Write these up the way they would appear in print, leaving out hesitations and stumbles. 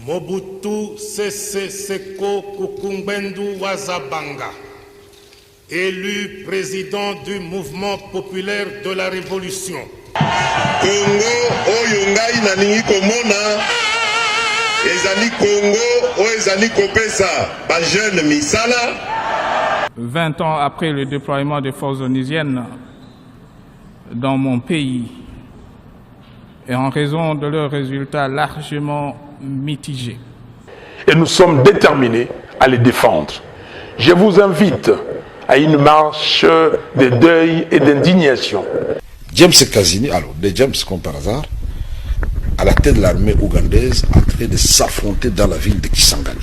Mobutu Sese Seko Kuku Ngbendu wa Za Banga, élu président du Mouvement populaire de la révolution. Congo oyo ngai nalingi komona ezali Congo oyo ezali kopesa ba jeunes misala. 20 ans après le déploiement des forces onusiennes dans mon pays et en raison de leurs résultats largement mitigés. Et nous sommes déterminés à les défendre. Je vous invite à une marche de deuil et d'indignation. James Kazini, alors des James comme par hasard, à la tête de l'armée ougandaise, en train de s'affronter dans la ville de Kisangani.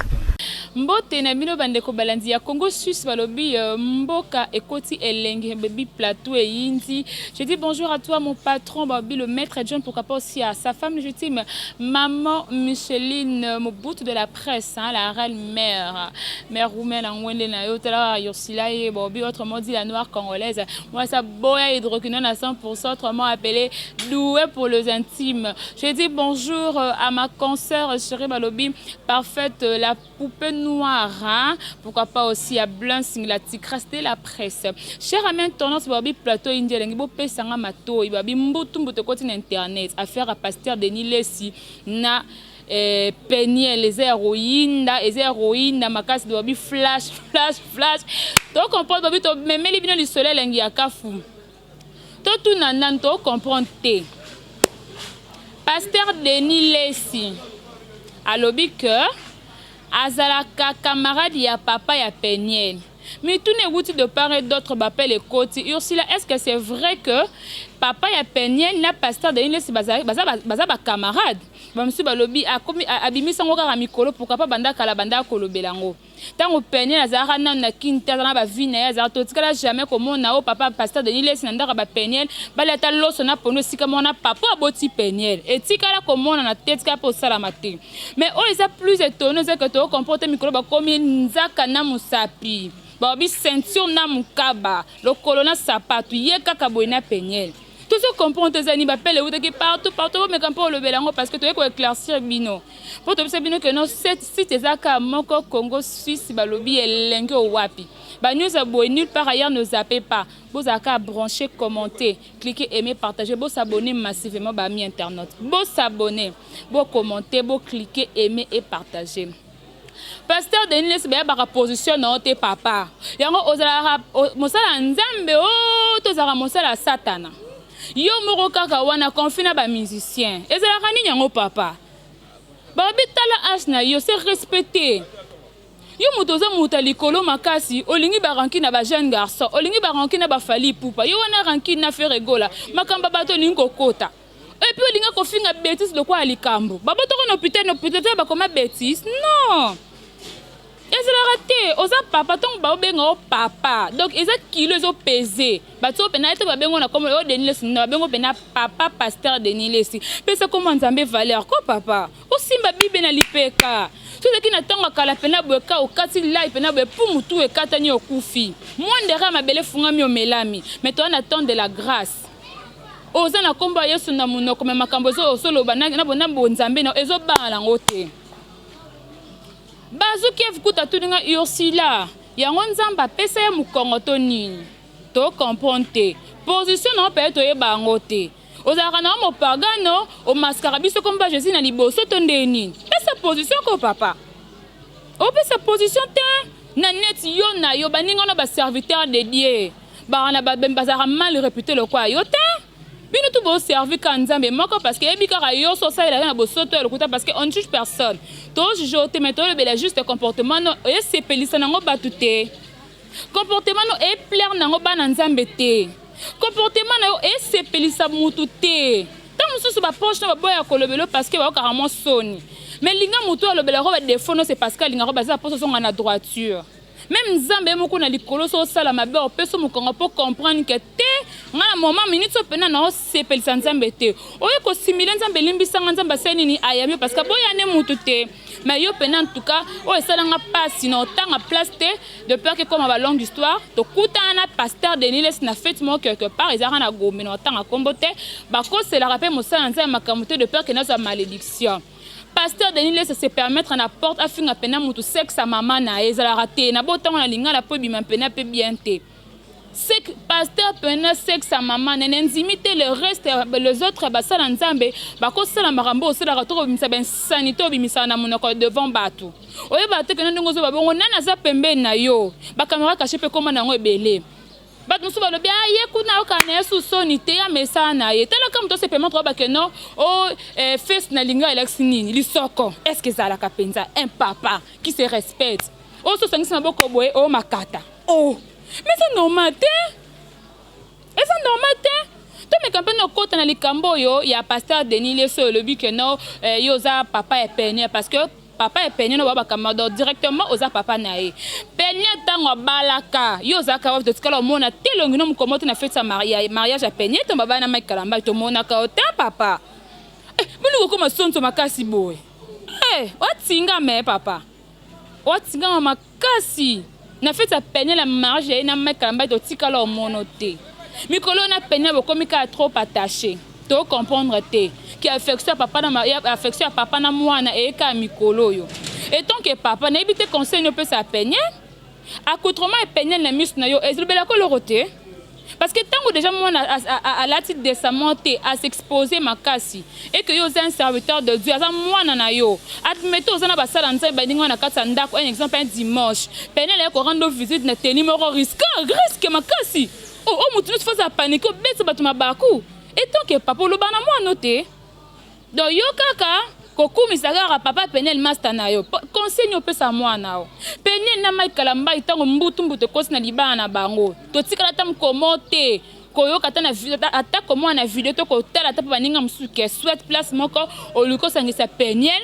Mbote na bino bandeko balandi ya Congo Suisse, balobi mboka ekoti elenge baby plateau eyindi. Je dis bonjour à toi mon patron babi le maître John, pourquoi pas aussi à sa femme légitime maman Micheline Mobutu de la presse, hein, la reine mère mère roumaine ngwende na yo tala Ursula ye babi, autrement dit la noire congolaise, moi ça boya hydroquinone à 100%, autrement appelé doué pour les intimes. Je dis bonjour à ma consoeur chérie balobi parfaite la poupée noire, hein? Pourquoi pas aussi à Blansing, la tigresse de la presse. Cher ami internaute, babi plateau indien, elengi bopesanga matoi, babi mbutu mbutu koti na internet, affaire à pasteur Denis Lessi na Peniel eza ya koyinda, eza ya koyinda makasi, babi flash flash flash. Tocomprendre babi tomemeli bino lisolo elengi ya kafu. Totuna nanu, tocomprendre te. Pasteur Denis Lessi alobi que azalaka camarade ya papa ya Peniel. Mituna ewuti de part et d'autre, bapele ekoti. Ursula, est ce que c'est vrai que papa ya Peniel na pasteur Denis Lessi baza bacamarade? Bamosusu balobi abimisi yango kaka mikolo. Pourquoi pas banda kala banda kolobela yango ntango Peniel azalaka nanu na kini te, aza na bavie na ye, azalaka totikala jamais komona o papa pasteur Denis Lessi na ndako ya bapeniel, bali ata loso na pondu esika moko na papa aboti Peniel, etikala komonana te, etikala mpe osalama te. Mais oyo eza plus étonnant eza ke tocomprendre te, mikolo bakomi nzaka na mosapi, balobi ceinture na mokaba, lokolo na sapatu, ye kaka boye na Peniel. Tozo comprendre eza nini? Bapele eutaki partout partout. Bomeka mpo olobela yango parce que toyei koéclaircir bino mpo tobisa bino ke no site eza kaka moko, Congo Suisse, balobi elenge owapi banews ya boye nulle part ailleurs. Ne zappez pas, bozala kaka branché, commenter, cliquer, aimer, partager, bosabonner massivement. Baamis internautes, bosabonner, bocommenter, bocliquer, aimer et partager. Pasteur Denis Lessi, bayebaka position na yo te papa. Yango ozalaka mosala ya Nzambe o tozalaka mosala ya Satana? Yo moko kaka wana conflit na bamusicien, ezalaka nini yango papa? Balobi tala age na yo, se respecte. Yo moto oza moto ya likolo makasi, olingi barancune na bajeune garçon, olingi barancune na baFally Ipupa, yo wana rancune na Ferre Gola, makambo ya bato olingi kokota, et puis olingi kofinga bétise lokola likambo babotoko na hôpital, na hôpital te bakoma bétise. Non, ezalaka te. Oza papa, ntongo baobenga o papa, donc eza kilo ezopese bato oyo mpena ete babengo na kombo oyo Denis Lessi, babengo mpena papa pasteur Denis Lessi. Pesa kombo Nzambe valeur ko papa, osimba bibe na lipeka. So ozalaki na ntango ya kala mpena boye ka okati lai mpena boye pu mutu ekatani, okufi, mwandere ya mabele efungami, omelami. Mais toza na temps de la grâce. Oza na nkombo ya Yesu na monoko, me makambo ozoloba na bonzambe na ezobanga nango te. Bazuki kuta tuninga Ursula yango, Nzambe apesa ye mokongo to nini? Tocomprendre te position na yo mpe toyeba yango te. Ozalaka na yo mopagano, omaskaka biso komba Jésus na liboso to nde nini? Pesa position ko papa, opesa position te na neti yo na yo baninga na baserviteur de Dieu baka na bazalaka mal réputé lokola yo te. Bino tu boservi kaka Nzambe moko parce que yebi kaka yo so osalelaka na bosoto ya lokuta, parce que on ne juge personne. Tojuge yo te, mais tolobela juste comportement no esepelisa nango bato te, comportement no eplaire nango bana Nzambe te, comportement na yo esepelisa mutu te. Ntango mosusu baproche no baboya kolobela parce que bayokaka mwa soni, mais linga motu alobelako badéfaut no, c'est parce que alingako baza mposo ozonga na droiture. Même Nzambe ye moko na likolo, so osala mabe, opesa mokongo mpo comprendre ke te, nga na moment minute so mpena na osepelisa Nzambe te, oye kosimile Nzambe, elimbisanga, Nzambe asali nini? Ayambi, parce que boya nde mutu te. Mais yo mpena, en tout cas oyo esalanga mpasi na otanga place te, de peur ke koma balongue histoire. Tokutana na pasteur Denis Lessi na fête moko quelque part, ezalaka na Gombe, na otanga nkombo te, bakoselaka mpe mosala Nzambe makambo te, de peur ke nazwa malédiction. Pasteur Denis Lessie se permettre na porte afinga pena mutu sexe ya mama na ye ezalaka te na botango na lingala po ebima pena pe bien te. Sek pasteur pena sexe ya mama na ye nandimi te le reste les autres basala nzambe bakosala makambo osalaka to kobimisa ba insanite obimisaka na monoko devant batu. Oyebaka te kena ndenge ozoba bongo nani aza pembeni na yo ba camera cache pe ekoma na yango ebele. Bato mosusu balobi ah ye kuna ayokaka na ye su soni te ya mesana na ye. Tala kaka moto ose permettre oba que non oh eh, face na linga elakisi nini lisoko. Est ce que ezalaka penza un papa qui se respecte? Oyo so osangisi maboko boye oh makata. Oh mais eza normal te. Eza normal te. Tomeka mpe nokota na likambo oyo ya pasteur Denis Lessie olobi que non eh, yo oza papa ya Peniel parce que Papa ya Peniel no ba kama donc directement oza papa na ye. Peniel tango abalaka yo ozalaka wapi totikala omona te elongi no mokomo te na fete ya mariage ya Peniel to babala na Mike Kalambay tomonaka yo te papa. Eh boni kokoma sonso makasi boye. Eh otingama eh papa. Otingama makasi. Na fete ya Peniel ya mariage ya ye na Mike Kalambay totikala omono te. Mikolo na Peniel bokomi kaka trop attaché. To comprendre te que affection ya papa na affection ya papa na mwana eye kaka mikolo oyo. Etant que papa nayebi te conseil nini opesa Peniel? Accoutrement ya Peniel na misu na yo elobelaka eloko te? Parce que tango dejà mwana alati decemment te a s'exposer makasi et que yo oza un serviteur de Dieu aza mwana na yo admettons oza na basala nzambe baninga na kati ya ndako un exemple un dimanche Peniel aye ko rendre visite na tenue moko risque risque makasi oh oh mutu nionso faut azala panique obeti batu mabaku Etant que papa oloba na mwana te donc yo kaka kokumisa kaka papa Peniel masta na yo conseil nini opesa mwana o Peniel na Mike Kalambay ntango mbutu mbutu ekosi na libala na bango totikala ata mokomo te koyoka ata na ata komona na video to kotala ata mpe baninga mosusu ke soit place moko oluki osangisa Peniel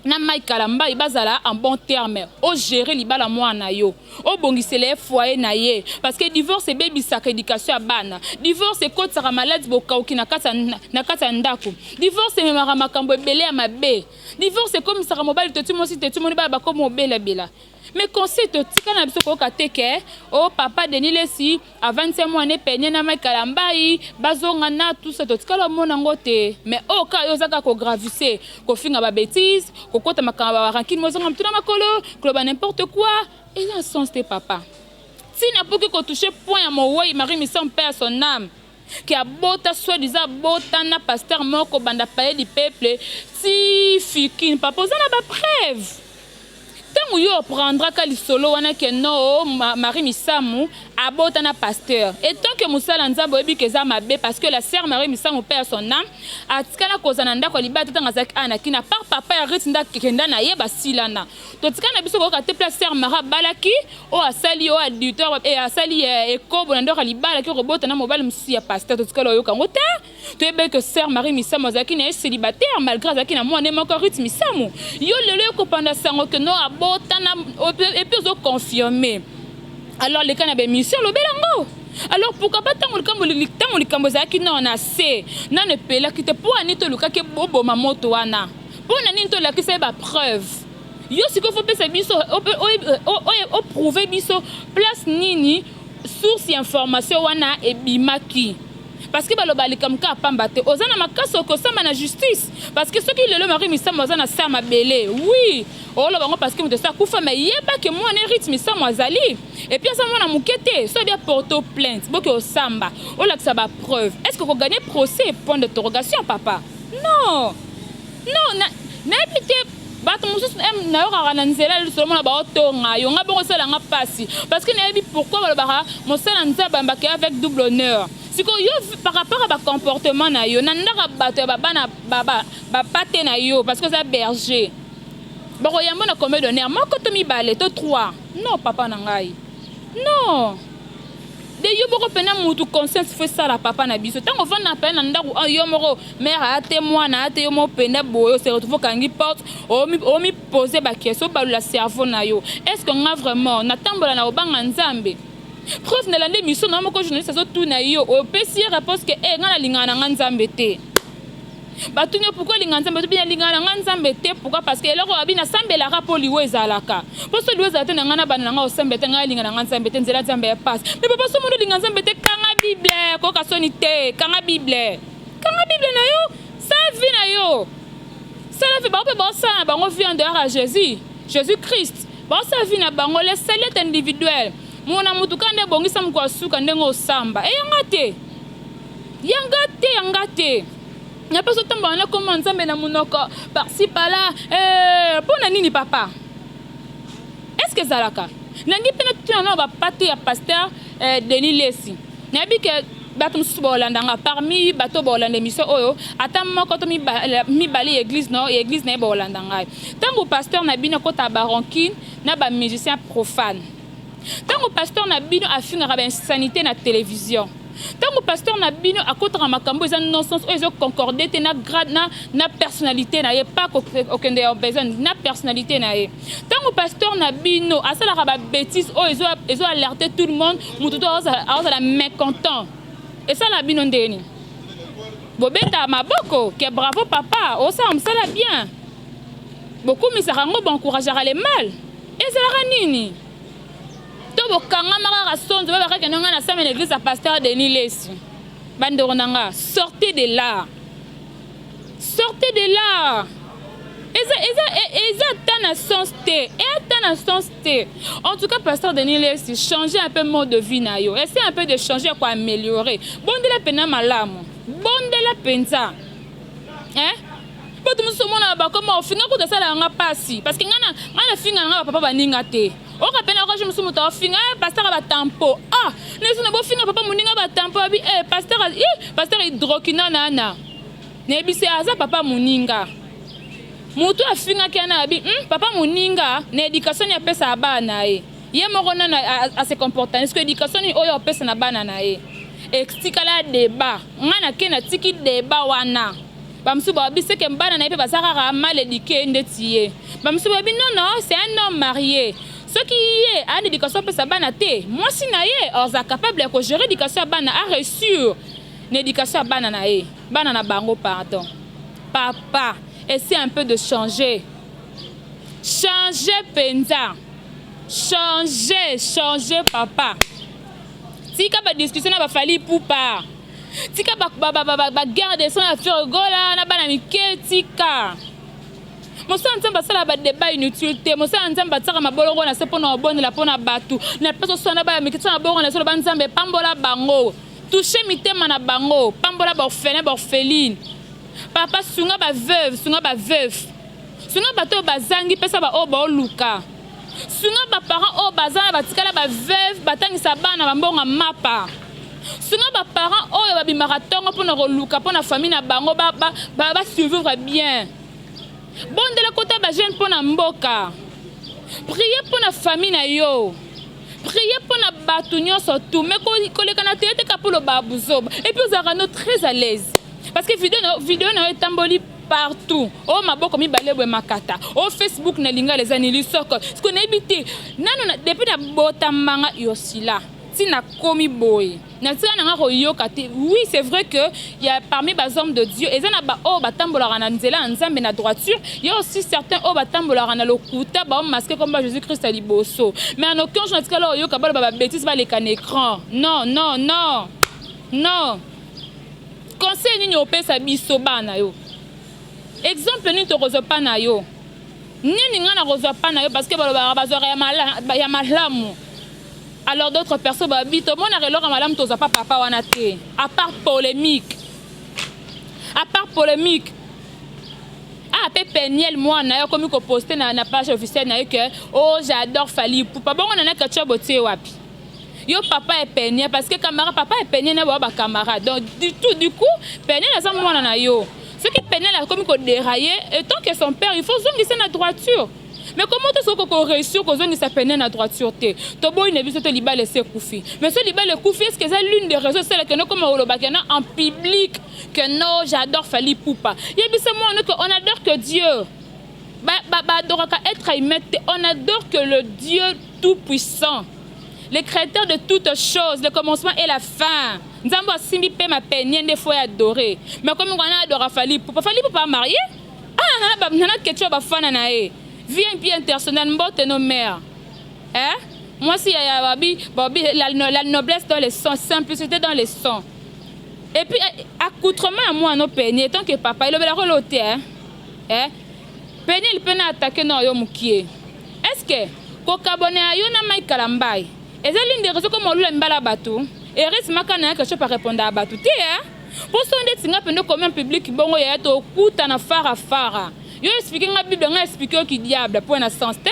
na Mike Kalambay bazala en bon terme o gerer libala mwana na yo obongisela ye foyer na ye parce que divorce ebebisaka education ya bana divorce ekotisaka maladi bokauki na kati na kati ya ndako divorce ememaka makambo ebele ya mabe divorce ekomisaka mobali toti mwasi toti moni bana bakoma obelabela mais conseil totika na biso koyoka te ke o oh, papa Denis Lessi avandisi mwana epenie na Mike Kalambayi bazonga na tout ça totikala omona yango te mais oyo kaka yo oza kaka kogravise kofinga ba bêtise kokota makambo ba rancune mozonga mutu na makolo koloba n'importe quoi eza na sens te papa ntina poki kotouche point ya mowei Marie Misamu paix à son âme ke abota soit disant abota na pasteur moko banda palais du peuple ti fikine papa oza na ba preuve Tango yo oprendraka lisolo wana que noo Marie Misamu abota na pasteur et tant que mosala nzambe oyebi que eza mabe parce que la sœur Marie Misamu paix à son ame atikala kozala na ndako ya libala te tango azalaki awa na kin à part papa ya Ruth nde akenda na ye basilana totikala na biso koyoka te place sœur Marie abalaki oyo asali oyo adultère asali ekobo na ndako ya libala ake kobota na mobali mosusu ya pasteur totikala oyoka yango te. Toyebaki que sœur Marie Misamu azalaki na ye celibataire malgre azalaki na mwana moko Ruth Misamu. Yo lelo yo kopanda sango que no abota na et puis ozo confirmer. Alors leka na ba émission lobela ngo. Alors pourquoi pas tango likambo tango likambo ezalaki nano na se nano epelaki te mpo ani tolukaki oboma moto wana mpo na nini tolakisa ye ba preuve yo sikoyo fo pesa biso oprouve biso place nini source ya information wana ebimaki. Parce que baloba likambo kaka pamba te. Oza na makasi okoki kosamba na justice. Parce que soki lelo Marie Misamu aza na se ya mabele, oui, oloba yango parce que moto esi akufa, mais yeba que mwana ye Ruth Misamu azali. Et puis aza mwana moke te. Soki obi a porter plainte, boke osamba, olakisa ba preuves. Est-ce que oko gagner procès? Point d'interrogation papa. Non! Non, na, nayebi te bato mosusu nayokaka na nzela lisolo mona baotonga yo nga bongo esala nga mpasi parce que nayebi pourquoi balobaka mosala nzambe ayambaka ye avec double honneur sikoyo yo par rapport ya bacomportement na yo na ndaka bato ya babana bapate na yo parce que oza berger bakoyamba na combien d'honneur moko to mibale to trois non papa na ngai non de yo moko pena mutu conscience fo esala papa na biso ntango ovanda pena na ndako ah, yo moko mare aya te mwana aya te yo moko penda boye ose retrouve okangi porte omipose baquestion obalula cerveau na yo est ce que nga vraiment natambola na kobanga nzambe preuve nalandi émission na moko journaliste azotuna yo opesi ye réponse ke e eh, nga nalingaka na nga nzambe te Batuni yo pourquoi olinga Nzambe? Olobi nalingaka na nga Nzambe te pourquoi? Parce que eloko babi nasambelaka po liwa ezalaka. Po soki liwa ezala te na nga nabanda na nga kosambela te, nga nalinga na nga Nzambe te, nzela Nzambe ya pasi. Mais papa soki omoni olinga Nzambe te, kanga Bible, koyoka soni te, kanga Bible. Kanga Bible na yo, sala vie na yo. Sala vie, bango mpe baosala na bango vie en dehors ya Jésus, Jésus Christ. Baosala vie na bango, le salut est individuel. Mona mutu kaka nde ebongisa mokolo ya suka ndenge osamba. Eyanga te. Yanga te, yanga te. Na mpe ozotambola na kombo ya Nzambe na monoko par-ci par-là. Eh, mpo na nini papa? Est-ce que ezalaka? Nangi mpe natuna nano bapate ya pasteur eh, Denis Lessi. Nayebi ke bato mosusu bakolanda nga parmi bato bakolanda émission oyo ata moko to mibale ya église no ya église na ye bakolanda ngai. Ntango pasteur na bino akota ba rancune na ba musiciens profane, ntango pasteur na bino afingaka ba insanité na télévision, ntango pasteur na bino akotaka makambo eza non-sens oyo ezoconcorde te na grade na personnalité na ye, pas okende ya besoin na personnalité na ye, ntango pasteur na bino asalaka ba bêtise oyo ezo alerte tout le monde, motu to azala mécontent, esala bino ndeni? Bobeta maboko ke bravo papa, osala mosala bien, bokumisaka yango, boencourageaka le mal. Ezalaka nini? To bokangama kaka sonzo babaka kende ngai nasamba na église ya pasteur Denis Lessi. Bandeko na nga, sortez de là, sortez de là. Eza ata na sens te, e ata na sens te. En tout cas, pasteur Denis Lessi, changer un peu mode de vie na yo, essaie un peu de changer, ya koaméliorer. Bondela mpena malamu, bondela mpenza, hein? Bato mosusu omona bakoma ofinga kuta, asala yanga mpasi parce que ngai nafinga nanga bapapa baninga te. Oka pene oka mosusu moto aofinga pasteur batampo. Ah, neso na bofinga papa moninga batampo abi eh, pasteur eh, pasteur hydroquinone ana nayebisi aza papa moninga. Motu afingaki ana abi papa moninga na éducation nini apesaka bana na ye? Ye moko nano ase comporta est-ce que éducation nini oyo apesa na bana na ye? Etikala débat. Ngai nake natiki débat wana. Bamosusu babi seke bana na ye mpe baza kaka mal éduqué ndeti ye. Bamosusu babi non, non, c'est un homme marié. Soki ye aya na éducation apesa bana te, mwasi na ye aza capable ya kogérer éducation ya bana, aréussir na éducation ya bana na ye, bana na bango. Pardon papa, essaie un peu de changer, changer mpenza, changer, changer papa. Tika badiscussion na baFally Ipupa, tika baguerre de sang na Ferre Gola na bana mike. Tika mosala Nzambe asala badébat inutile te. Mosala Nzambe atiaka mabolongo na se mpona obondela mpona bato na place osala na baya mike. Tia mabongo na se, loba: Nzambe, pambola bango, touche mitema na bango, pambola baorphelin, baorpheline. Papa, sunga baveuve, sunga baveuve, sunga bato oyo bazangi, pesa baoyo baoluka, sunga baparent oyo baza na batikala baveuve, batangisa bana bambongo mapa, sunga baparent oyo babimaka ntongo mpona koluka mpona famille na bango basurvivre bien. Bondela kota bajeune mpo na mboka, prie mpo na famille na yo, prie mpo na bato nyonso tu. Mais koleka na tele te ka mpo loba buzoba et puis ozalaka no très à l'aise parce que video na yo etamboli partout. Oyo maboko mibale boye makata o Facebook na lingala eza nini lisoko siko nayebi te nano. Depuis na botamanga yosila ntina komi boye, natika nanga koyoka te. Oui, c'est vrai que ya parmi bahommes de Dieu eza na baoyo batambolaka na nzela ya Nzambe na droiture, ya aussi certains oyo batambolaka na lokuta, baomasquer komba Jésus Christ ya liboso. Mais en aucun jour natikala oyoka baloba babêtise, baleka na écran. Non, non, non, non. Conseil nini opesa biso bana yo? Exemple nini tokozwa mpa na yo? Nini ngai nakozwa mpa na yo? Parce que balobaka bazwaka ya malamu. Alors d'autres personnes babi tomonaka eloko ya malamu tozwa pa papa wana te, à part polémique, à part polémique. Ah, mpe Peniel mwana ye akomi koposte na page officielle na ye ke oh, j'adore Fally Ipupa. Bongo nana ketchup botie wapi yo papa ya Peniel? Parce que camarade papa ya Peniel na bao bacamarade. Donc du tout, du coup Peniel aza mwana na yo. Soki Peniel akomi kodérailler, étant que son père, il faut zongisa na droiture. Mais comment te soki koréussir kozongisa Peniel na droiture te? Toboyi na biso te libala esi ekufi. Mais so libala ekufi, est ce que eza l'une des raisons esalaka no koma olobaka na en public que non, j'adore Fally Ipupa? Yebisa mwana que on adore que Dieu, baadoraka être humain te. On adore que le Dieu tout puissant, le créateur de toutes choses, le commencement et la fin. Nzambe asimbi mpe mapenie nde faut adorer. Mais komi wana adora Fally Ipupa, Fally Ipupa marié. Ah, nana ketchup bafana na ye VIP international, mbote no mare, eh? Mwasi ya babi babi la noblesse dans les sons, simplicité dans les sons et puis accoutrement ya mwana openie. Tant que papa elobelaka olo te, eh? Eh? Peniel mpe na attaque na yo mokie. Est ce que kokabwana ya yo na Mike Kalambay eza l'une des raisons comme olula mibala bato? Eris Makana ya ketchup a répondre bato te hein? Po so ndeti nga pende okomi en public bongo yaya tokutana fara fara. Yo explique nga bible nga explique yo ki diable po na sens te.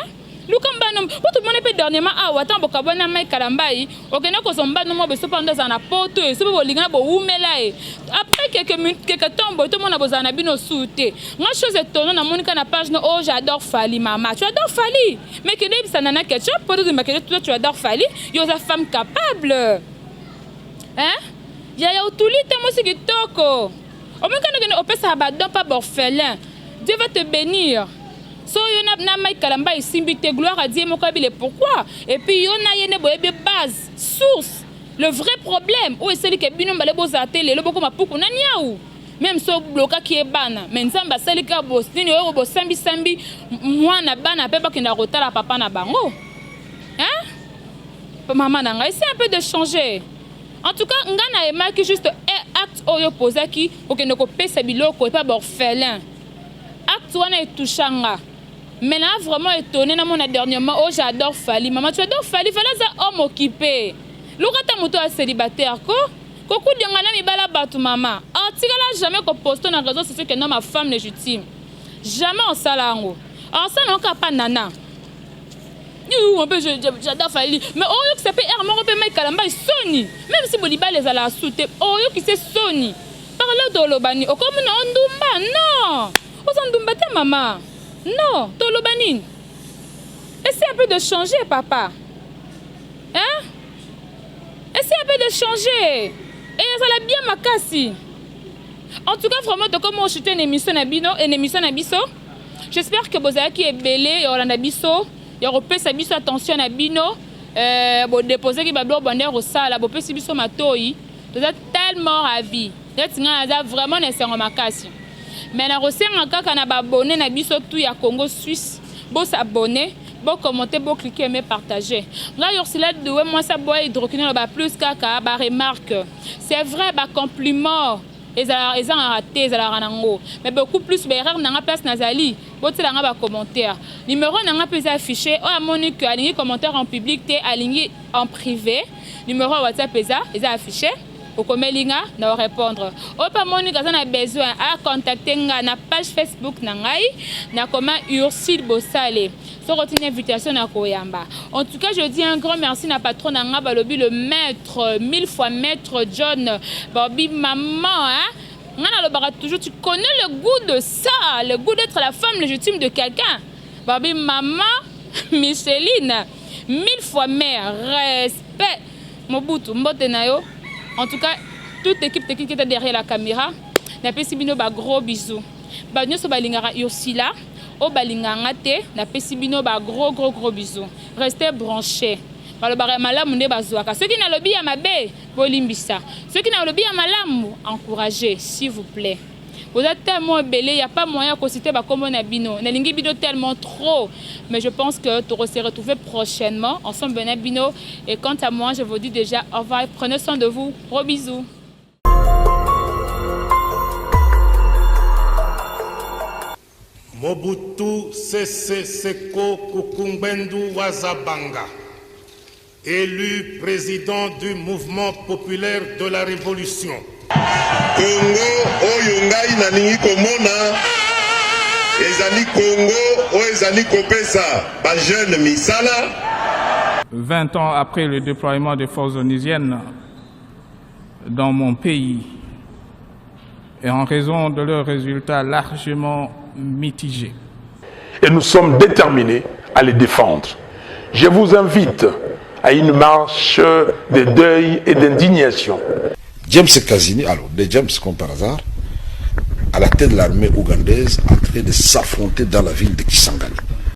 Luka mbano po tomoni pe dernièrement awa tango bokabwani na Mike Kalambayi okende kozwa mbano moko boye sopa ndo azala na poto ye sope bolingana bowumela ye après quelques minutes quelques temps boye tomona bozala na bino su te. Nga chose étonnant namoni ka na page no oh j'adore Fally mama tu adores Fally mais kende yebisa Nana Ketchup po tozemba kende toi tu adores Fally yo oza femme capable hein yaya otuli te mwasi kitoko omoni kende kende opesaka ba don pa borphelin Dieu va te bénir. So yo na, na Mike Kalamba esimbi te, gloire à Dieu moko ayebi le pourquoi. Et puis yo na ye nde boyebi base, source, le vrai problème oyo esali ke bino mbale bozala te lelo bokoma puku na niawu. Même so blokaki ye bana, mais Nzambe asali kaka bos nini oyo bosambi sambi mwana bana pe bakenda kotala papa na bango. Hein? Maman na ngai, c'est un peu de changer. En tout cas, nga na aimaki juste acte oyo posaki okende kopesa biloko epa ba orphelin. Acte wana e toucha nga. Mais na vraiment etonne na mona dernièrement oh j'adore Fally maman tu adores Fally Fally aza homme occupé luka ata moto ya célibataire ko kokudianga na mibala bato mama atikala jamais ko poste na réseaux sociaux que non ma femme légitime jamais osala yango osala yango kaka pa nana un peu j'adore Fally mais oyokisa mpe heure moko mpe Mike Kalambay soni même si bolibala ezalaka su te oyokisa soni. Par là toloba nini? Okomi na ndumba? Non! Oza ndumba te mama. Non, toloba nini? Essaie un peu de changer papa. Hein? Essaie un peu de changer. Et ezala bien makasi. En tout cas vraiment tokomi oshute une émission na bino, une émission na biso. J'espère que bozalaki ebele ya kolanda biso, ya kopesa biso attention na bino. Euh, bodepozaki babiloko bande kosala, bopesi biso matoyi. Toza tellement ravi neti ngai naza vraiment na esengo makasi mais nakosenga kaka na ba abonne na biso tout ya Congo Suisse bo s'abonner bo commenter bo cliquer aimer partager ngai Ursula Doué mwasi aboya hydroquinone ba plus kaka ba remarque c'est vrai ba compliment ezalaka ezangaka te ezalaka nango mais beaucoup plus ba erreur nanga place nazali botiela nga ba commentaire numero nanga mpe eza affiché oyo amoni que alingi commentaire en public te alingi en privé numero ya whatsapp eza eza affiché okomeli nga na répondre oyo mpe amoni aza na besoin a contacte nga na page facebook na ngai nakoma Ursule Bosale soki otindi invitation na koyamba. En tout cas je dis un grand merci na patron na nga balobi le maître mille fois maître John balobi maman hein nga nalobaka toujours tu connais le goût de ça, le goût d'être la femme légitime de quelqu'un. Balobi maman Micheline mille fois mère respect Mobutu mbote na yo. En tout cas toute équipe technique qui était derrière la caméra napesi bino ba gros bisous. Bato nyonso balingaka Ursula oyo balingaka nga te napesi bino ba gros gros gros bisous. Restez branchés. Balobaka ya malamu nde bazwaka. Soki nalobi ya mabe bolimbisa. Soki nalobi ya malamu encouragez s'il vous plaît. Boza tellement ebele ya pas moyen ya ko citer ba kombo na bino. Nalingi bino tellement trop mais je pense que toko se retrouver prochainement ensemble na bino et quant à moi je vous dis déjà au revoir et prenez soin de vous. Gros bisous. Mobutu Sese Seko Kuku Ngbendu wa Za Banga, élu président du Mouvement populaire de la Révolution. Congo oyo ngai nalingi komona ezali Congo oyo ezali kopesa ba jeunes misala. 20 ans après le déploiement des forces onusiennes dans mon pays et en raison de leurs résultats largement mitigés. Et nous sommes déterminés à les défendre. Je vous invite à une marche de deuil et d'indignation. James Kazini, alors des James comme par hasard, à la tête de l'armée ougandaise, en train de s'affronter dans la ville de Kisangani.